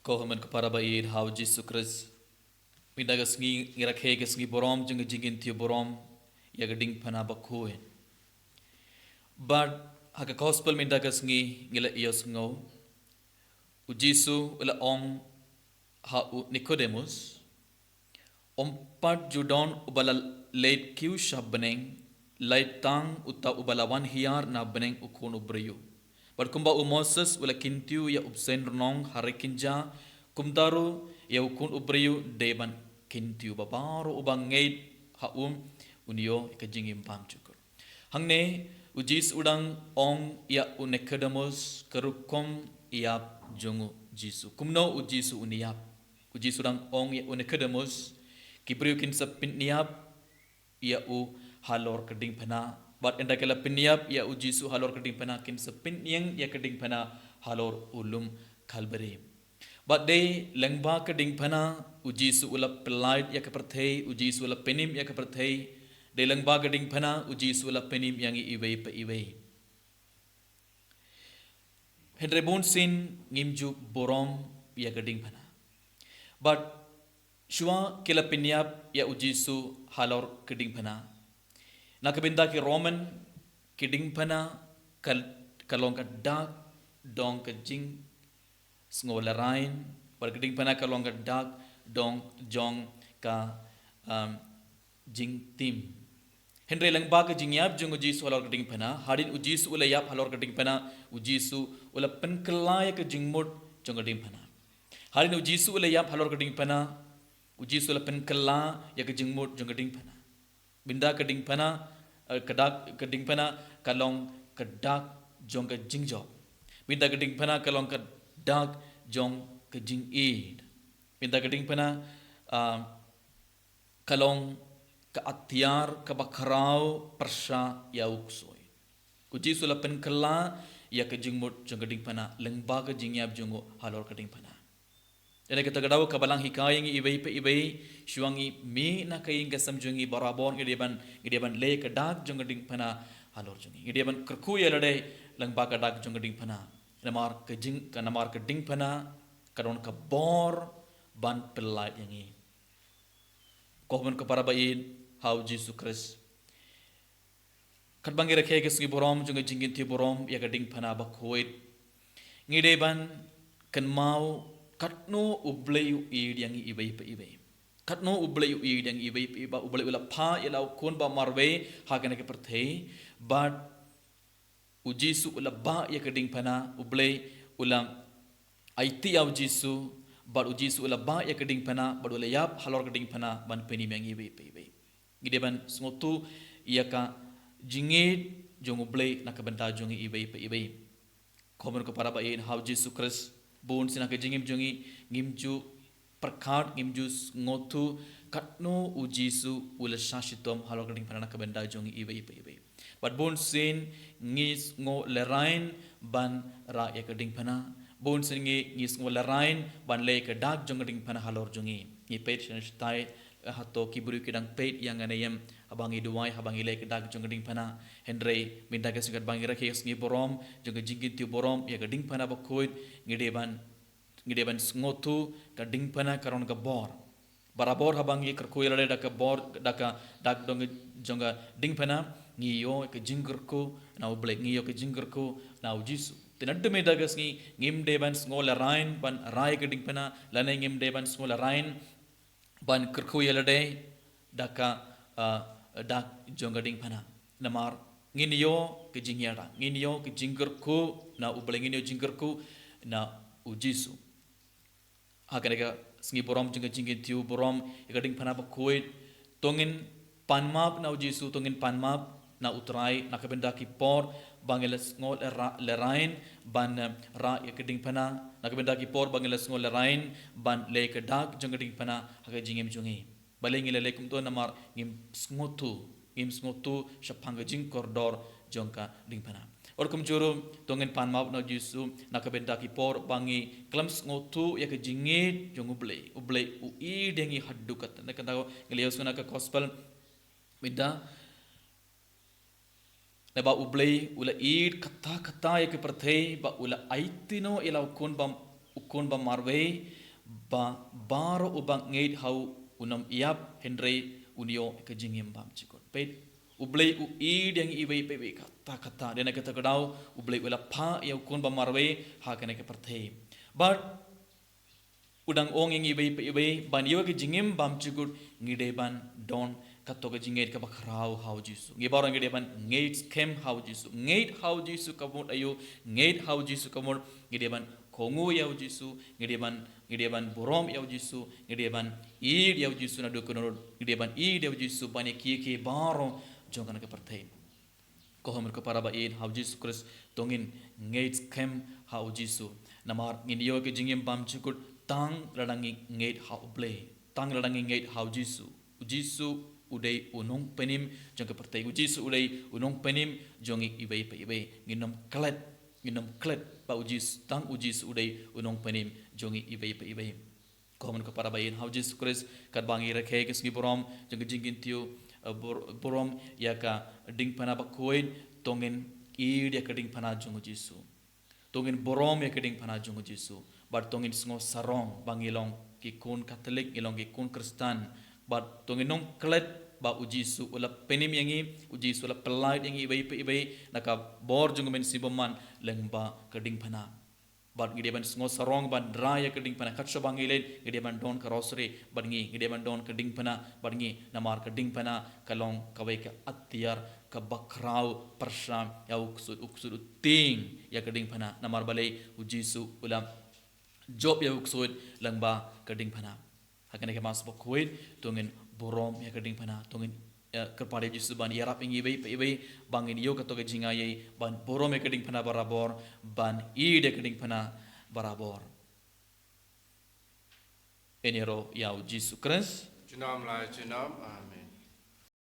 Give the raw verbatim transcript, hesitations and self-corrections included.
Ko hynmen ko para ba ïeit ha u Jisu Khrist. Mynta ka sngi ngi rakhe ka sngi burom jong ka jingkyntiew burom ïa ka diengphna bakhuid. Bad ha ka gospel mynta ka sngi ngi la ïohsngew u Jisu u la ong ha u Nikodemus, ym pat ju don uba la leit kiew sha bneng, lait tang uta uba la wan hiar na bneng, u Khun u briew. Bad kumba u Moses u la kyntiew ïa u bseiñ rnong ha ri kynja, kumta ruh ïa u Khun u briew dei ban kyntiew, ba baroh uba ngeit ha u un ïoh ïa ka jingim bymjukut. Hangne u Jisu u dang ong ïa u Nikodemus ka rukom ïap jong u Jisu. Kumno u Jisu un ïap? U Jisu u dang ong ïa u Nikodemus, ki briew kin sa pynïap ïa u halor ka diengphna. Bad ynda ki la pynïap ïa u Jisu halor ka diengphna, kin sa pynïeng ïa ka diengphna halor u lum Kalbari. Bad dei lyngba ka diengphna u Jisu u la pyllait ïa ka pyrthei, u Jisu u la pynim ïa ka pyrthei. Dei lyngba ka diengphna u Jisu u la pynim ïa ngi iwei pa iwei. Hynrei bunsien ngim ju burom ïa ka diengphna. Bad shuwa ki la pynïap ïa u Jisu halor ka diengphna, na ka bynta ki Roman, ka diengphna ka, ka long ka dak jong ka jingsngewlehraiñ, bad ka diengphna ka long ka dak jong, jong ka, um, jingtim. Hynrei lyngba ka jingïap jong u Jisu halor ka diengphna, hadien u Jisu u la ïap halor ka diengphna, u Jisu u la pynkylla ïa ka jingmut jong ka diengphna. Hadien u Jisu u la ïap halor ka diengphna, u Jisu u la pynkylla ïa ka jingmut jong ka diengphna. Mynta ka diengphna, eh, ka dak, ka diengphna ka long ka dak jong ka jingjop. Mynta ka diengphna ka long ka dak jong ka jingïeit. Mynta ka diengphna, ah, ka long ka atiar kaba khraw pyrshah ïa u ksuid. U Jisu u la pynkylla ïa ka jingmut jong ka diengphna lyngba ka jingïap jong u halor ka diengphna. Te na kata ka daw ka Balang hikai ïa ngi iwei pa iwei, shuwa ngi mih na ka ïing ka sem jong ngi barabor ngi dei ban, ngi dei ban leh ka dak jong ka diengphna halor jong ngi. Ngi dei ban kyrkhu ïa lade lyngba ka dak jong ka diengphna. Namar ka jing, ka namar ka diengphna ka don ka bor ban pyllait ïa ngi. Ko hynmen ko para ba ïeit ha u Jisu Khrist. Katba ngi rakhe ka sngi burom jong ka jingkyntiew burom ïa ka diengphna bakhuid, ngi dei ban kynmaw katno u Blei u ïeit ïa ngi iwei pa iwei. Katno u Blei u ïeit ïa ngi iwei pa iwei, ba u Blei u la phah ïa la u Khun ba marwei ha kane ka pyrthei, bad u Jisu u la bah ïa ka diengphna, u Blei u la aiti ïa u Jisu, bad u Jisu u la bah ïa ka diengphna, bad u la ïap halor ka diengphna ban pynim ïa ngi iwei pa iwei. Ngi dei ban sngewthuh ïa ka jingïeit jong u Blei na ka bynta jong ngi iwei pa iwei. Ko hynmen ko para ba ïeit ha u Jisu Khrist, bunsien ha ka jingim jong ngi ngim ju pyrkhat, ngim ju sngewthuh katno u Jisu u la shah shitom halor ka diengphna na ka bynta jong ngi iwei pa iwei. Bad bunsien ngi sngewlehraiñ ban rah ïa ka diengphna. Bunsien ngi, ngi sngewlehraiñ ban leh ka dak jong ka diengphna halor jong ngi. Ngi peit sha shatai, eh, hato ki briew ki dang peit ïa nga ne em haba ngi duwai, haba ngi leh ka dak jong ka diengphna. Hynrei mynta ka sngi katba ngi rakhe ka sngi burom jong ka jingkyntiew burom ïa ka diengphna bakhuid, ngi dei ban, ngi dei ban sngewthuh ka diengphna ka don ka bor. Barabor haba ngi kyrkhu ïa lade da ka bor, da ka dak dong jong ka diengphna, ngi ïoh ka jingkyrkhu na u Blei, ngi ïoh ka jingkyrkhu na u Jisu. Te naduh mynta ka sngi ngim dei ban sngewlehraiñ ban rah ïa ka diengphna, lane ngim dei ban sngewlehraiñ ban kyrkhu ïa lade da ka, ah, dak jong ka diengphna. Namar ngin ïoh ka jingïada, ngin ïoh ka jingkyrkhu na u Blei, ngin ïoh jingkyrkhu na u Jisu. Ha kane ka sngi burom jong ka jingkyntiew burom ïa ka diengphna bakhuid, to ngin pan map na u Jisu, to ngin pan map na u Trai na ka bynta ki por ba ngi la sngewlehraiñ ban, eh, rah ïa ka diengphna, na ka bynta ki por ba ngi la sngewlehraiñ ban leh ka dak jong ka diengphna ha ka jingim jong ngi. Balei ngi la leh kumto? Namar ngim sngewthuh, ngim sngewthuh shaphang ka jingkordor jong ka diengphna. Bad kumjuh ruh to ngin pan map na u Jisu na ka bynta ki por ba ngi khlem sngewthuh ïa ka jingïeit jong u Blei. U Blei u ïeit ïa ngi haduh katta. Na kata ngi la ïohsngew na ka gospel mynta, naba u Blei u la ïeit katta katta ïa ka pyrthei ba u la aiti noh ïa la u Khun ba, u khun ba marwei, ba baroh uba ngeit ha u un ym ïap, hynrei un ïoh ka jingim bymjukut. Peit, U Blei u ïeit ïa ngi iwei pa iwei katta katta. Dei na kata ka daw U Blei u la phah ïa u khun ba marwei ha kane ka pyrthei. Bad u dang ong ïa ngi iwei pa iwei, ban ïoh ka jingim bymjukut ngi dei ban don kato ka jingngeit kaba khraw ha u Jisu. Ngi baroh ngi dei ban ngeit skhem ha u Jisu. Ngeit ha u Jisu ka mut aïu, ngeit ha u Jisu ka mut ngi dei ban kohnguh ïa u Jisu, ngi dei ban, ngi dei ban burom ïa u Jisu, ngi dei ban ïeit ïa u Jisu naduh kynnoh, ngi dei ban ïeit ïa u Jisu ban ïa kiei kiei baroh jong kane ka pyrthei. Ko hynmen ko para ba ïeit ha u Jisu Khrist, to ngin ngeit skhem ha u Jisu. Namar ngin ïoh ka jingim bymjukut tang lada ngi ngeit ha U Blei, tang lada ngi ngeit ha u Jisu. U Jisu u dei u nongpynim jong ka pyrthei. U Jisu u dei u nongpynim jong ngi iwei pa iwei. Ngin ym klet, ngin ym klet ba u Jisu, tang u Jisu u dei u nongpynim jong ngi iwei pa iwei. Ko hynmen ko para ba ïeit ha u Jisu Khrist, katba ngi rakhe ki sngi burom jong ka jingkyntiew, eh, bur-, burom ïa ka diengphna bakhuid, to ngin ïeit ïa ka diengphna jong u Jisu. To ngin burom ïa ka diengphna jong u Jisu. Bad to ngin sngew sarong ba ngi long ki khun Katholik, ngi long ki khun Khristan. Bad to ngin ym klet ba u Jisu u la pynim ïa ngi, u Jisu u la pyllait ïa ngi iwei pa iwei na ka bor jong ka mynsiem bymman lyngba ka diengphna. Bad ngi dei ban sngew sarong ban rai ïa ka diengphna, kat shaba ngi leit ngi dei ban don ka rosary bad ngi, ngi dei ban don ka diengphna bad ngi, namar ka diengphna ka long kawei ka atiar kaba khraw pyrshah ïa u ksuid, u ksuid u tieng ïa ka diengphna, namar balei? U Jisu u la jop ïa u ksuid lyngba ka diengphna. Ha kane ka Mass bakhuid, to ngin burom ïa ka diengphna, to ngin, eh, kyrpad ïa u Jisu ban ïarap ïa ngi iwei pa iwei, ba ngin ïoh kato ka jingaiei ban burom ïa ka diengphna barabor, ban ïeit ïa ka diengphna barabor. Yn ïaroh ïa u Jisu Khrist. Junom la junom. Amen.